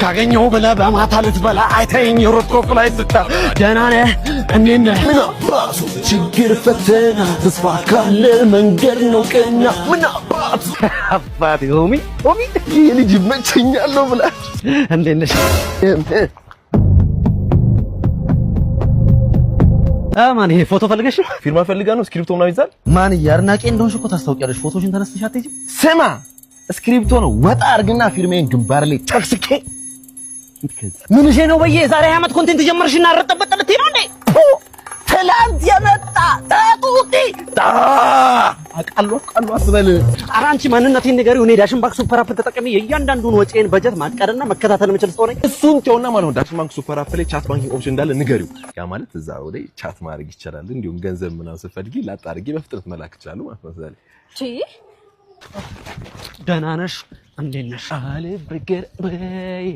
ካገኘሁ ብለህ በማታ ልትበላ አይተኸኝ የሮጥከው flight ስታ ደህና ነህ? እንዴት ነህ? ምን አባቱ ችግር ፈተና፣ ተስፋ ካለ መንገድ ነው ቀና። ምን አባቱ አባቴ homie, homie። ይህ ልጅ ይመቸኛል ነው ብላ። እንዴት ነሽ? ማን ይሄ ፎቶ ፈልገሽ ነው? ፊርማ ፈልጋ ነው። እስክሪፕቶ ምናምን ይዛል። ማን አድናቂ እንደሆንሽ እኮ ታስታውቂያለሽ። ፎቶሽን ተነስተሽ አትሄጂም? ስማ፣ እስክሪፕቶ ነው ወጣ አርግና ፊርሜን ግንባር ላይ ጨቅስቄ። ምን እሺ ነው በየ የዛሬ 20 ዓመት content ጀመርሽና ረጠበጠ ልትይ ነው እንዴ? ትላንት የመጣ ጣጡቲ አቃሉ አቃሉ አትበል። ኧረ አንቺ ማንነቴን ንገሪው። እኔ ዳሽን ባንክ super app ተጠቅሜ የእያንዳንዱን ወጪን በጀት ማቀድና መከታተል የምችል ሰው ነኝ። እሱን ተውና ማለት ነው ዳሽን ባንክ super app ላይ chat banking option እንዳለ ንገሪው። ያ ማለት እዛ ላይ chat ማድረግ ይቻላል። እንዲሁም ገንዘብ ምናምን ስትፈልጊ ላጥ አድርጌ በፍጥነት መላክ ይችላሉ ማለት ነው። ዛሬ ደህና ነሽ? እንዴት ነሽ? አልበገር በይ።